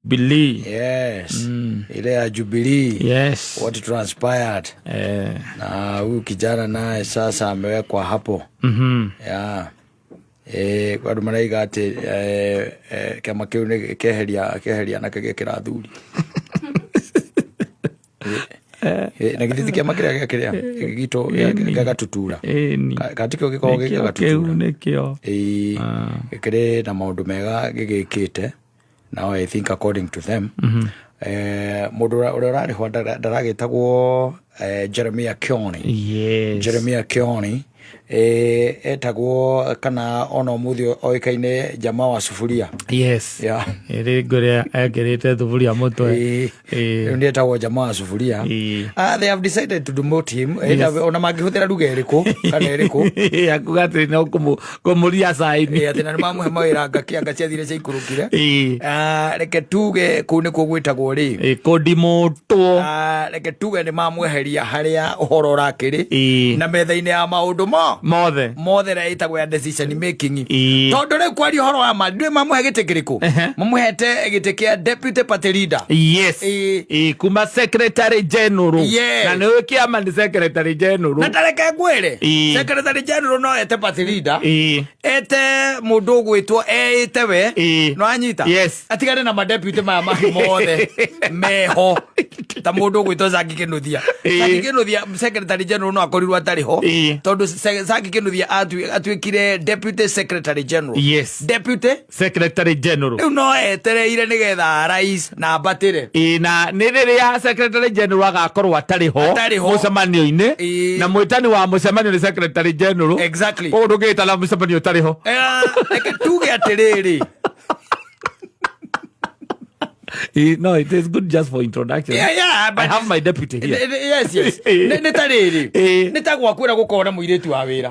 Jubilee. Yes, ile ya Jubilee. What transpired. Na huyu kijana naye sasa amewekwa hapo. Yeah. Andũ maraiga atĩ kĩama kĩu nĩ keheria keheria anake gĩkĩra athuri. Na githĩ ti kĩama kĩrĩa gĩa kĩrĩa gitũ gĩa Gatutura? Ĩni. Katikĩo gĩkoragwo gĩ gĩa Nĩkĩo kĩu Gatutura? Nĩkĩo. Ĩĩ, gĩkĩrĩ na maũndũ mega gĩgĩkĩte. Now I think according to them, mũndũ ũrĩa ũrarĩ ho ndaragĩtagwo Jeremiah Kioni. Jeremiah Kioni etagwo kana ona ũmũthĩ oĩkaine jamaa wa sufuria. Yeah. Ĩrĩ ngũrĩa ekĩrĩte thuburia mũtwe. Rĩu nĩ etagwo jamaa wa sufuria. Ah, they have decided to demote him. Ona mangĩhũthĩra ruga ĩrĩkũ kana ĩrĩkũ. Akuga atĩ no kũmũria saini. Atĩ na nĩ mamũhe mawĩra ngakĩanga ciathire ciaikũrũkire. Ah, reke tuge kũu nĩkuo gwĩtagwo rĩ Kũndimũtwo. Ah, reke tuge nĩ mamweheria harĩa ũhoro ũrakĩrĩ na metha-inĩ ya maũndũ mo mothe. Mothe ĩrĩa ĩtagwo ya decision making. Tondũ rĩu kwaria ũhoro wa ma, ndũĩ mamũhe gĩtĩ kĩrĩkũ? Mamũhete gĩtĩ kĩa deputy party leader. Kuma secretary general. Na nĩ ũĩ kĩama nĩ secretary general. Na tareke ngwĩre, secretary general no ete party leader, ete mũndũ ũgwĩtwo eĩte we. No anyita. Atigane na madeputy maya mangĩ mothe meho, ta mũndũ ũgwĩtwo Zaki Kĩnuthia. Zaki Kĩnuthia secretary general no akorirwo atarĩ ho, tondũ Zaki Kĩnuthia atuĩkire deputy secretary general. Deputy secretary general. Rĩu no etereire nĩgetha rais na ambatĩre. Ĩĩ, na nĩ rĩrĩa secretary general agakorwo atarĩ ho Atarĩ ho. mũcemanio-inĩ, na mwĩtani wa mũcemanio nĩ secretary general. Koguo ndũngĩgĩtana mũcemanio ũtarĩ ho. Reke tuge atĩrĩrĩ. No, it is good just for introduction. Yeah, but I have my deputy here. Yes. Nĩ ta rĩrĩ, nĩ ta gwaku ũrĩa gũkorwo na mũirĩtu wa wĩra.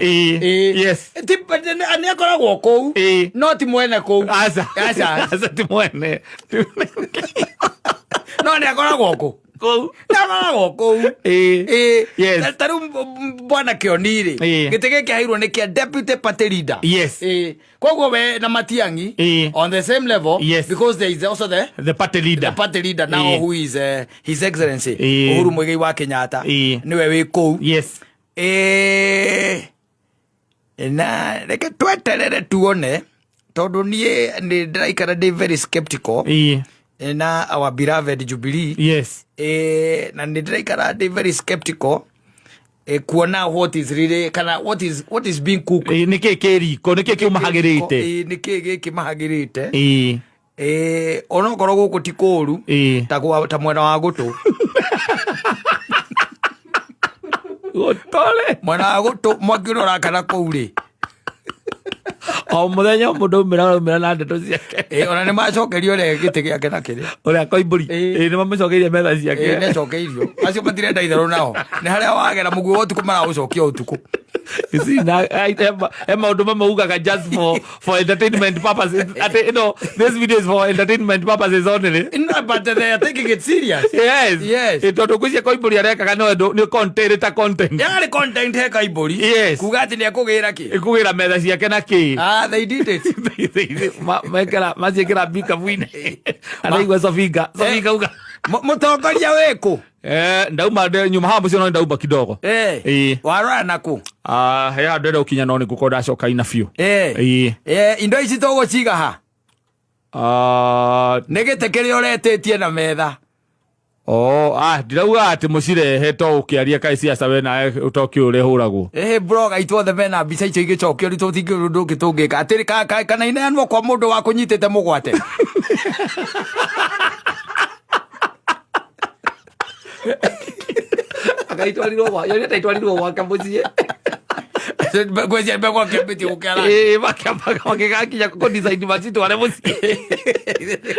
Nĩ akoragwo kũu, no ti mwene kũu. Aca. Aca. Aca, ti mwene. No nĩ akoragwo kũ Kũu. Nĩ akoragwo kũu. Ta rĩu bwana Kĩoni rĩ, gĩtĩ gĩkĩ aheirwo nĩ kĩa deputy party leader. Koguo we na Matiang'i on the same level, because there is also the the party leader. The party leader now, who is His Excellency Uhuru Muigai wa Kenyatta. Niwe wĩ kũu. Na reke tweterere tuone, tondũ niĩ nĩ ndĩraikara ndĩ very skeptical na our beloved Jubilee. Na nĩ ndĩraikara ndĩ very skeptical kuona what is really kana what is being cooked. Nĩ kĩ kĩ riko, nĩ kĩ kĩu mahagĩrĩte? Nĩ kĩ gĩkĩ mahagĩrĩte? Onokorwo gũkũ ti kũũru, ta ta mwena wa gũtũ. Gũtore. Mwena wa gũtũ mwaki ũrĩa ũrakana kũu rĩ. O mũthenya mũndũ aumĩra aumĩra na ndeto ciake. Ona nĩ macokerio ũrĩa gĩtĩ gĩake na kĩrĩa. Ũrĩa Koimbũri. Nĩ mamũcokeirie metha ciake. Nĩ acokeirio. Acio matirenda itherũ nao, nĩ harĩa wagera mũguo wa ũtukũ maraũcokia ũtukũ. You see, na he maũndũ mamwe ugaga just for entertainment purposes, atĩ this video is for entertainment purposes only. No, but they are taking it serious. Tondũ ngwĩciria Koimbũri arekaga no nĩ content, ta content. Yarĩ content he Kaimbũri kuga atĩ nĩ ekũgĩra kĩ. Kũgĩra metha ciake na kĩ. Ah, they did it. Mekĩra maciĩkĩra mbikabu-inĩ, anaigua Sofinga Sofinga uga. Mũtongoria wĩkũ? Ndauma nyuma haha mũciĩ, no ndauma kidogo. Warora nakũ? Ah, he handũ ndĩrenda gũkinya, no nĩ ngũkorwo ndacoka ina biũ. Indo ici tũgũciga ha? Ah, nĩ gĩtĩ kĩrĩa ũretĩtie na metha. Oh, ah, ndirauga atĩ mũcirehe to ũkĩaria kaĩ ciaca we nawe ũtokĩ ũrĩa hũragwo. Ĩhĩ, blogger itwothe mena mbica icio igĩcokio, rĩu tũtingĩ ũndũ ũngĩ tũngĩka atĩrĩ kana ineanwo kwa mũndũ wa kũnyitĩte mũgwate. Akaitwarirwo gwa yonete aitwarirwo gwake mũciĩ. Ngwĩciria mbegũ akĩambĩtie gũkĩara. Makĩambaga makĩgakinya kũ decide macitware mũciĩ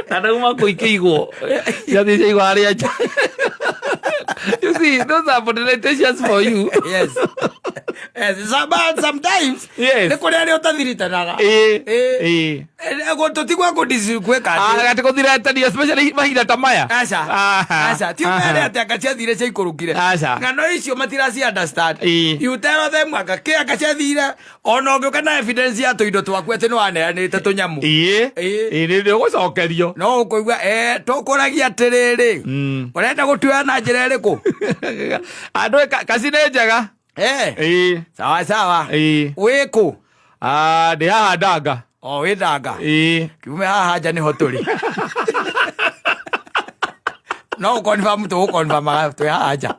na ndauma kũ ikĩigwo ciathiĩ ciaigwo harĩa nja. You see, those are politicians for you. Yes. But sometimes Yes. nĩ kũrĩ arĩa ũtathiritanaga. Ĩĩ. Ĩĩ. Ĩĩ. Tũtigwa gwĩka atĩ Atĩ gũthiretania especially mahinda ta maya. Aca. Aha. Aca. Ti ũmere atĩ anga ciathire ciaikũrũkire. Aca. Ng'ano icio matiraci understand. Ĩĩ. You tell them anga kĩ anga ciathire ona ũngĩũka na evidence ya tũindo twaku atĩ nĩwaneanĩte tũnyamũ. Ĩĩ. Ĩĩ. Ĩĩ, nĩ ũgũcokerio. No ũkũigua tũkũragia atĩrĩrĩ. Ũrenda gũtuoya na njĩra ĩrĩkũ? Andũ kaci nĩ njega. Ĩĩ. Sawa sawa. Ĩĩ. Wĩkũ? Ah, ndĩ haha Ndanga. O wĩ Ndanga. Ĩĩ. Kiume haha nja nĩho tũrĩ. No ũconfirm tũgũconfirmaga twĩ haha nja.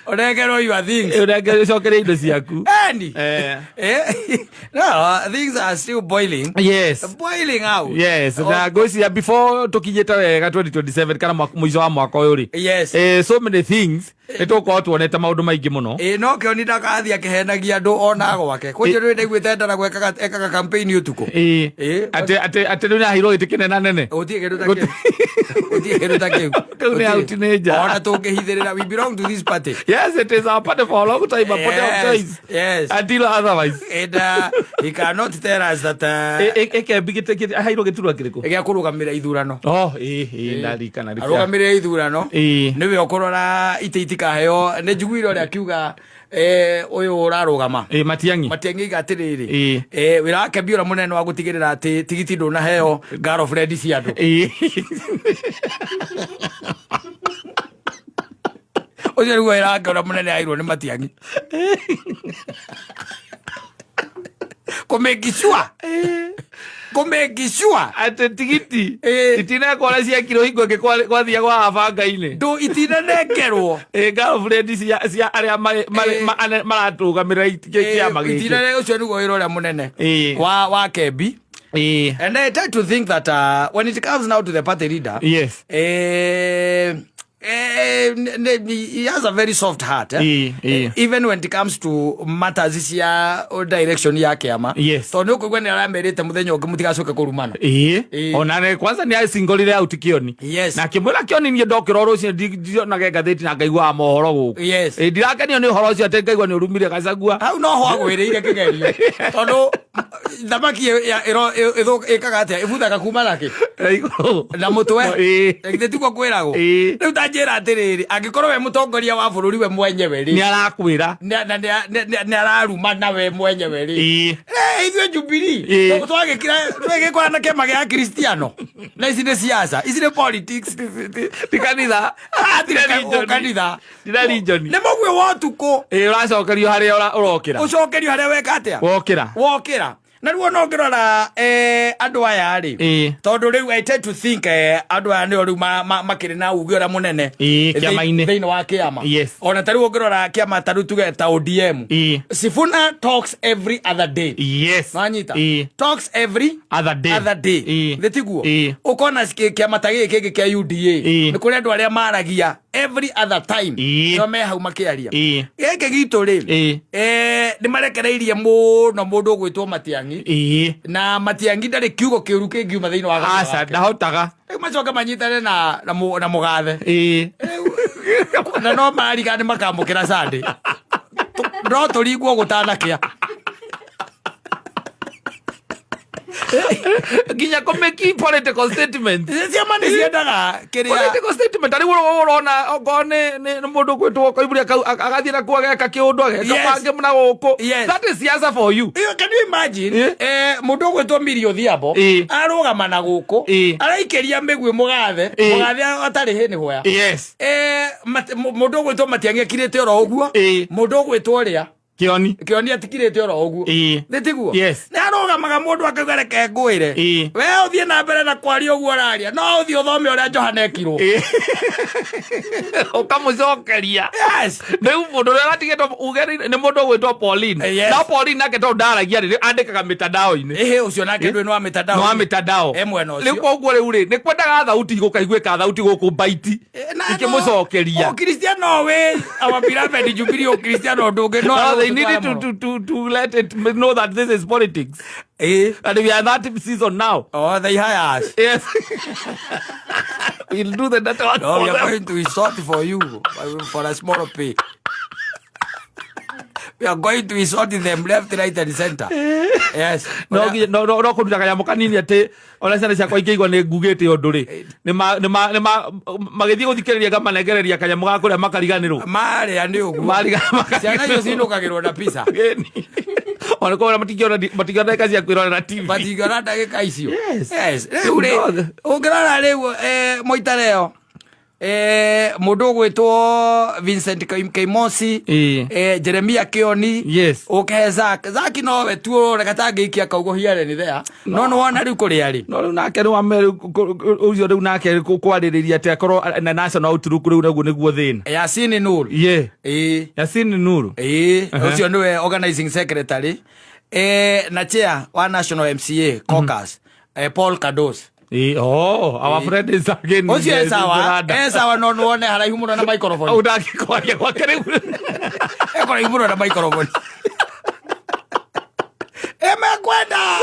Ũnengerwo your things. Ũnengere ũcokerie indo ciaku. Eni. Eh. No, things are still boiling. Yes. Boiling out. Yes, Oh, na ngwĩciria before tũkinyĩte wega 2027 kana mũico wa mwaka ũyũ rĩ. Yes. So many things nĩ tũgũkorwo tuonete maũndũ maingĩ mũno. Ĩ no kĩoni ndakathiĩ akĩhenagia andũ ona gwake. Kũnjũ nĩ ndaiguĩte ndara ekaga campaign ũtukũ. Ĩĩ. Ĩĩ. Atĩ rĩu nĩaheirwo gĩtĩ kĩnene nene. Gũtirĩ kĩndũ ta kĩu. Gũtirĩ kĩndũ ta kĩu. Kĩu nĩ out nĩ nja. Ona tũngĩhithĩrĩra, we belong to this party. Yes, it is our party for a long time, a party of Yes, choice. yes. Until otherwise. And he cannot tell us that Ĩkembi gĩtĩ aheirwo gĩturwa kĩrĩkũ? gĩa kũrũgamĩrĩra ithurano. Oh, ĩĩ, ĩĩ, ndarikana rĩu. Arũgamĩrĩra ithurano. Ĩĩ. Nĩwe ũkũrora itĩ itikaheo. Nĩ njiguire ũrĩa akiuga ũyũ ũrarũgama. Ĩĩ, Matiang'i. Matiang'i aiga atĩrĩrĩ. Ĩĩ. Wĩra wake mbi ũrĩa mũnene wa gũtigĩrĩra atĩ tigiti ndũnaheo girlfriend cia andũ. Ĩĩ. Ũcio nĩguo wĩra wake ũrĩa mũnene aheirwo nĩ Matiang'i. Kũ-make sure. Kũ-make sure. Atĩ tigiti Ĩĩ. itinekwo ũrĩa ciekirwo hingo ĩngĩ kwathiagwo haha banga-inĩ. Ndũ itinanengerwo. Ĩĩ, girlfriend cia arĩa Ĩĩ. maratũgamĩrĩra kĩama gĩkĩ. Itinane ũcio nĩguo wĩra ũrĩa mũnene Ĩĩ. wa Kembi. Ĩĩ. And I try to think that when it comes now to the party leader, Yes. he has a very soft heart. Eh? Ĩĩ, ĩĩ. Even when it comes to matters cia direction ya kĩama. Yes. Tondũ nĩ ũkũigua nĩ aramerĩte mũthenya ũngĩ mũtigacoke kũrumana. Ĩĩ. Ĩĩ. Ona nĩ kwanza nĩ acingũrire out Kĩoni. Yes. Na akĩmwĩra Kĩoni niĩ ndokĩra o rũcinĩ ndionage ngathĩti na ngaiguaga mohoro gũkũ. Yes. Ĩĩ, ndirakenio nĩ ũhoro ũcio atĩ ngaigua nĩ ũrumire Gachagua. Hau no ho agwĩrĩire kĩgerio. Tondũ thamaki ĩkaga atĩa? Ĩbuthaga kuma nakĩ? Igũrũ. Na mũtwe. Ĩĩ. Githĩ tiguo kwĩragwo? Ĩĩ. Rĩu ta njĩra atĩrĩrĩ, angĩkorwo we mũtongoria wa bũrũri we mwenyewe rĩ, Nĩ arakwĩra. na nĩ ararumana we mwenyewe rĩ. Ĩĩ. Ithuĩ Jubilee Ĩĩ. twagĩkira twagĩkora na kĩama gĩa Kristiano na ici nĩ siasa, ici nĩ politics. Ti kanitha. Ah, ti Religion. kanitha. Ti religion. Nĩ mũguĩ wa ũtukũ. Ĩĩ, ũracokerio harĩa ũrokĩra. Ũcokerio harĩa weka atĩa? Wokĩra. Wokĩra. Na rĩu ona ũngĩrora andũ aya rĩ, Ĩĩ. tondũ rĩu I tend to think andũ aya nĩo rĩu makĩrĩ na uge ũrĩa mũnene Ĩĩ, kĩama-inĩ. thĩinĩ wa kĩama. Yes. Ona ta rĩu ũngĩrora kĩama ta rĩu tuge ta ODM. Ĩĩ. Sifuna talks every other day. Yes. Nwanyita? Ĩĩ. Talks every Other day. other day. Ĩĩ. Nĩ tiguo? Ĩĩ. Ũkona kĩama ta gĩkĩ kĩngĩ kĩa UDA. Ĩĩ. Nĩ kũrĩ andũ arĩa maragia every other time. Ĩĩ. Nĩo me hau makĩaria. Ĩĩ. Gĩkĩ gitũ rĩ, Ĩĩ. nĩ marekereirie mũno mũndũ ũgwĩtwo Matiang'i. Ĩĩ. Na Matiang'i ndarĩ kiugo kĩũru kĩngiuma thĩinĩ wa kanua Aca, gake. ndahotaga. Rĩu macoke manyitane na mũgathe. Ĩĩ. Na no marariga nĩ makamũkĩra Sunday. No tũringwo gũtanakĩa. Nginya kũmĩki political statement. Ciama nĩ ciendaga kĩrĩa Political statement arĩ ũrona okorwo nĩ mũndũ gwĩtwo Koimbũri agathiĩ na kuo ageka kĩũndũ ageka Yes. mangĩ na gũkũ. Yes. That is siasa for you. Iyo, can you imagine? Eh? Mũndũ ũgwĩtwo Millie Odhiambo Eh. arũgama na gũkũ Eh. araikĩria mĩguĩ mũgathe Eh. mũgathe atarĩ hĩ nĩ hwaya. Yes. Mũndũ ũgwĩtwo Matiang'i akirĩte oro ũguo. Eh. Mũndũ ũgwĩtwo ũrĩa Kĩoni. Kĩoni atikirĩte oro ũguo. Ĩĩ. Nĩ tiguo? Yes. Nĩ arũgamaga mũndũ akauga reke ngwĩre. Ĩĩ. We ũthiĩ na mbere na kwaria ũguo ũraria no ũthiĩ ũthome ũrĩa Johana ekirwo. Ĩĩ. Ũkamũcokeria. Yes. Rĩu mũndũ ũrĩa ũratigĩtwo uge nĩ mũndũ ũgwĩtwo Pauline. Yes. No Pauline nake tondũ ndaragia rĩ andĩkaga mĩtandao-inĩ. Ĩhĩ ũcio nake ndũĩ nĩ wa mĩtandao. Nĩ wa mĩtandao. E mwena ũcio. Rĩu koguo rĩu rĩ nĩ kwendaga thauti gũkaiguĩka thauti gũkũ mbaiti ikĩmũcokeria. Ũkristiano wĩ our beloved Jubilee Ũkristiano ndũngĩ no No, they needed to let it know that this is politics. And we are that season now. Oh, they hire us. Yes. We'll do the network No, for we are them. going to insult for you for a small pay. We are going to insult them left, right and center. Yes. No no no no kũruta kanyamũ kanini atĩ ona ciana ciakwa ingĩigua nĩ ngugĩte ũndũ rĩ, nĩ magĩthiĩ gũthikĩrĩria ngamanengereria kanyamũ ga kũrĩa makariganĩrwo. Marĩa nĩ ũguo. Ciana icio cinũkagĩrwo na pizza. Ona kũrĩa matingĩona ndagĩka cia kwĩrorera TV. Matingĩona ndagĩka icio. Yes. Yes. Rĩu rĩ, No. ũngĩrora rĩu Moitareo, mũndũ ũgwĩtwo Vincent Keimosi, Jeremia Kioni, ũkĩhe Zack. Zack nowe tu ũroneka ta angĩikia kaugo here and there. No nĩ wona rĩu kũrĩa arĩ. No rĩu nake rĩu ũcio rĩu nake kwarĩrĩria atĩ akorwo na national outlook rĩu naguo nĩguo thĩna. Yasini Nur. Ye. Ĩĩ. Yasini Nuru. Ĩĩ, ũcio nĩwe organizing secretary, na chair wa national MCA caucus, Paul Kados. Oh, our friend is again. Ũcio e sawa, e sawa, no nĩwone haraihu mũno na microphone. Au ndangĩkwaria gwake rĩu. E kũraihu mũno na microphone. Emekwenda.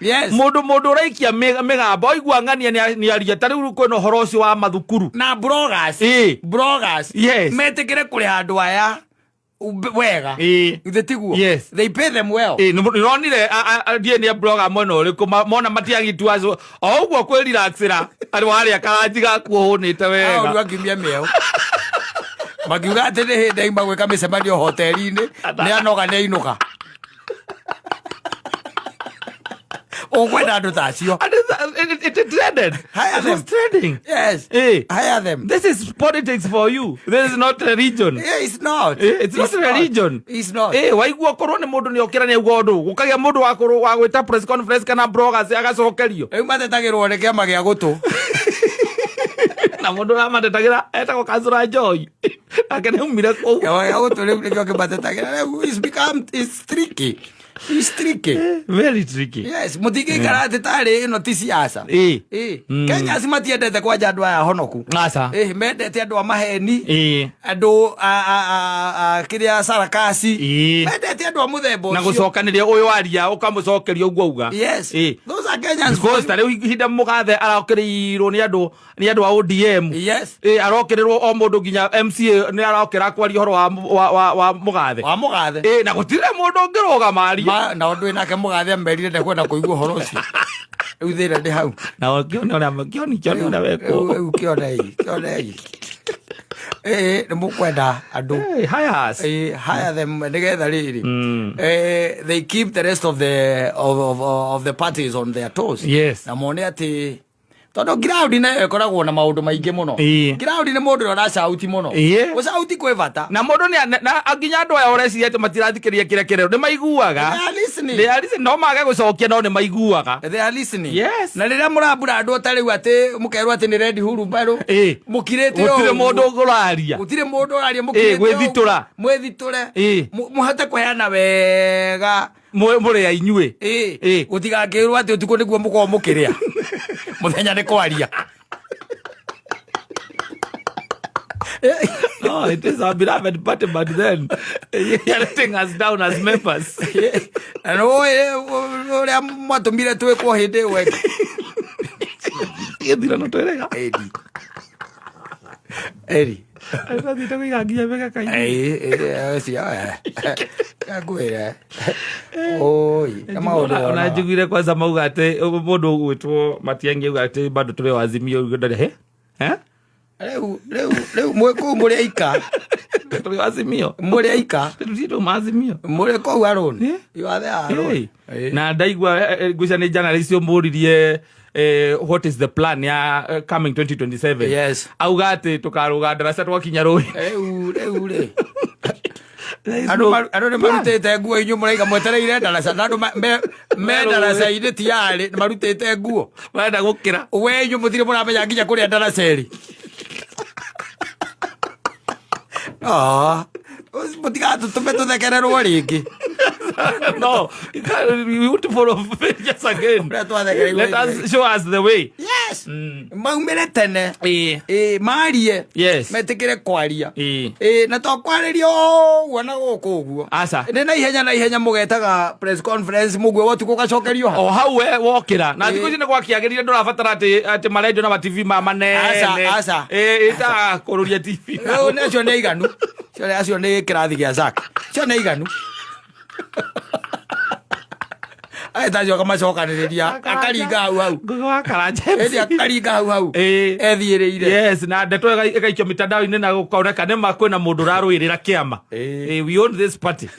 Yes. Mũndũ ũraikia mĩgambo aigua ng'ania nĩ aria ta rĩu kwĩna ũhoro ũcio wa mathukuru. Na bloggers. Bloggers. Yes. Metĩkĩre kũrĩha andũ aya wega. Githĩ tiguo? Yes. They pay them well. Ĩ, nĩronire ndiĩ nĩ blogger mwena ũrĩkũ mona matiagitu acio o ũguo kwĩrelaxĩra arĩ warĩa karanji gaku ũhũnĩte Hao wega. ndio akiumia mĩeũ. Makiuga atĩ nĩ hĩndĩ aima gwĩka mĩcemanio hoteli-inĩ, nĩ anoga nĩ ainũka. Ũkwenda andũ ta acio. And it trended. Hire It was them. trending. Yes. Hire them. This is politics for you. This is not religion. Yeah, it's not. It's not religion. It's not. Waigua korwo nĩ mũndũ nĩ okĩra nĩ auga ũndũ gũkagĩa mũndũ wa wa gwĩta press conference kana bloggers agacokerio. Rĩu matetagĩrwo nĩ kĩama gĩa gũtũ. Na mũndũ ũrĩa matetagĩra etagwo Kansũra Joy. Nake nĩ aumire kũu. Kĩama gĩa gũtũ rĩu nĩkĩo kĩmatetagĩra. Rĩu it's become, it's tricky. It's tricky. Very tricky. Yes, mũtingĩikara atĩ tarĩ ĩno ti siasa. Kenya ci matiendete kwanja andũ aya honoku. Aca. Mendete andũ a maheni. Andũ a kĩrĩa sarakasi. Mendete andũ a mũthemba Na ũcio. gũcokanĩria ũyũ aria ũkamũcokeria ũguo auga. Yes. Those are Kenyans. Because ta rĩu ihinda mũgathe arokĩrĩirwo nĩ andũ a ODM. Yes. Arokĩrĩrwo o mũndũ nginya MCA nĩ arokĩra kwaria ũhoro wa mũgathe. Wa mũgathe. Na gũtirĩ mũndũ ũngĩrũgama arie. Na ũndũ nake mũgathe amerire ndekwenda kũigua ũhoro ũcio. Rĩu thĩna ndĩ hau. Na kĩone ũrĩa kĩone ũrĩa wekwo. Rĩu kĩonei, kĩonei. Nĩ mũkwenda andũ. Hey, hire us. Hire them nĩgetha rĩrĩ. They keep the rest of the parties on their toes. Yes. Na mone atĩ tondũ ground nayo ĩkoragwo na maũndũ maingĩ mũno. Ground nĩ mũndũ ũrĩa ũracauti mũno. Gũcauti kwĩ bata. Na mũndũ nĩ na nginya andũ aya ũreciria atĩ matirathikĩrĩria kĩrĩa kĩrerwo nĩ maiguaga. They are listening. They are listening. No mage gũcokia no nĩ maiguaga. They are listening. Yes. Na rĩrĩa mũrambura andũ ta rĩu atĩ mũkerwo atĩ nĩ red hurumbarũ. Mũkirĩte Gũtirĩ ũguo. mũndũ ũraria. Gũtirĩ mũndũ ũraria, mũkirĩte ũguo. Gwĩthitũra. Mwĩthitũre. Mũhote kũheana wega. Mũrĩ a inyuĩ. Gũtigakĩrwo atĩ ũtukũ nĩguo mũkorwo mũkĩrĩa. Mũthenya nĩ kwaria. No, it is our beloved party, but then you are letting us down as members. Na no, ũrĩa mwatũmire twĩkwo hĩndĩ ĩyo ĩngĩ. Gĩthurano twĩrega. Eri. Eri. Athiĩte kũiga nginya mĩgaka-inĩ. Ũcio, ngwĩre. Oi, nĩ maũndũ Ona wonaga. njiguire kwanza mauga atĩ mũndũ ũgwĩtwo Matiang'i auga atĩ bado tũrĩ o Azimio, ũguo ndarĩ, he? He? Rĩu, rĩu, rĩu, mwĩ kũu mũrĩ aika. Tũrĩ o Azimio. Mũrĩ aika. Rĩu ti tũma Azimio. Mũrĩ kũu alone. You are there alone. Na ndaigua, ngwĩciria nĩ journalist ũmũririe, what is the plan ya coming 2027? Yes. Auga atĩ tũkarũga ndaraca twakinya rũĩ. Rĩu, rĩu, rĩ. There is Andũ no andũ nĩ marutĩte nguo inyuĩ mũraiga mwetereire ndaraca, na andũ me ndaraca-inĩ tiarĩ, nĩ marutĩte nguo. Marenda gũkĩra. We inyuĩ mũtirĩ mũramenya nginya kũrĩa ndaraca ĩrĩ. Mũtigatũtũme tũthekererwo rĩngĩ. No, you can't, we want to follow failures again. Ũrĩa twathekereirwo Let us show us the way. Yes. Yes, maumĩre tene. Ĩ, marie. Metĩkĩre kwaria. Ĩ, na to kwarĩria ũguo na gũkũ ũguo. Aca. Nĩ na ihenya na ihenya mũgetaga press conference mũguo wotukũ ũgacokerio ha. O hau we wokĩra na thikũ ici nĩ gwakĩagĩrire, ndũrabatara atĩ marendio na ma TV ma manene. Aca, aca. Ĩtaga kũrũria TV. Rĩu nĩ acio nĩ aiganu. Acio nĩ kĩrathi gĩa Zack. Acio nĩ aiganu. Agĩtacio akamacokanĩrĩria, akaringa hau hau. Ngũgĩ wa Karanja. Ĩndĩ akaringa hau hau. Ethiĩrĩire. Yes, na ndeto ĩgaikio mitandao-inĩ na gũkoneka nĩ ma kwĩna mũndũ ũrarũĩrĩra kĩama. We own this party.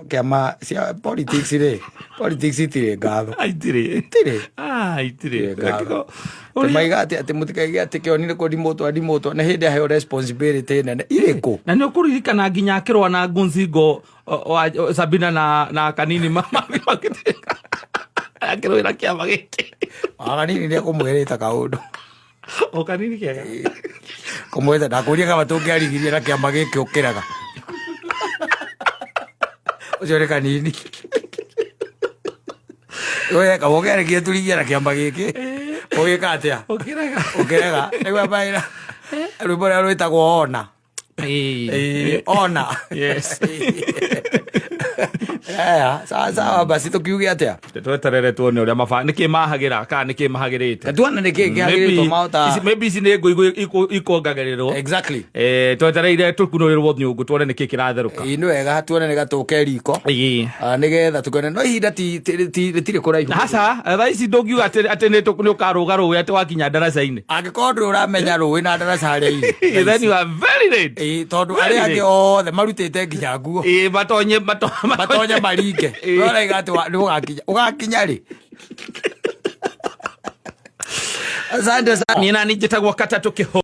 Kĩama cia politics rĩ, politics itirĩ ngatho. Itirĩ. Itirĩ. Ah, itirĩ. Itirĩ ngatho. Maiga atĩ mũtikaige atĩ kĩoni nĩ kũndimũtwo andimũtwo nĩ hĩndĩ aheo responsibility nene irĩkũ. Na nĩ ũkũririkana nginya akĩrũa na Ngunzingo wa Sabina na Kanini akĩrũĩra kĩama gĩkĩ. Kanini nĩ ekũmwĩrĩte kaũndũ. O Kanini kĩega. Kũmwĩta ndakũria kaba tũngĩarigirie na kĩama gĩkĩ ũkĩraga. Ũcio nĩ Kanini. We kaba ũngĩarigirie tũrigie na kĩama gĩkĩ. Ũgĩka atĩa? Ũkĩraga. Ũkĩrega. Nĩguo mbaĩra. Rwĩmbo rũrĩa rwĩtagwo Ona. Ona. Yes. Aya, sawa sawa, basi tukiuge atia? Tweterere tuone ũrĩa maba nĩkĩ mahagĩra kana nĩkĩ mahagĩrĩte. Tuone nĩkĩ kĩhagĩrĩtwo mahota. Maybe ici nĩ ngũ ikuongagĩrĩrwo. Exactly. Twetereire tũkunũrĩrwo nyũngũ tuone nĩkĩ kĩratherũka. Ĩĩ, nĩ wega tuone nĩ gatũke riko. Nĩgetha tukone no ihinda ti rĩtirĩ kũraihu. Aca, thaa ici ndũngiuga atĩ nĩ ũkarũga rũĩ atĩ wakinya ndaraca-inĩ. Angĩkorwo ndũrĩ ũramenya rũĩ na ndaraca harĩa irĩ. Then you are very late. Ĩĩ, tondũ arĩa angĩ othe marutĩte nginya nguo. Ĩĩ, matonye matonye maringe. We ũraiga atĩ nĩ ũgakinya. Ũgakinya rĩ? Asante sana. Niĩ nani njĩtagwo Katatũ Kĩhũ.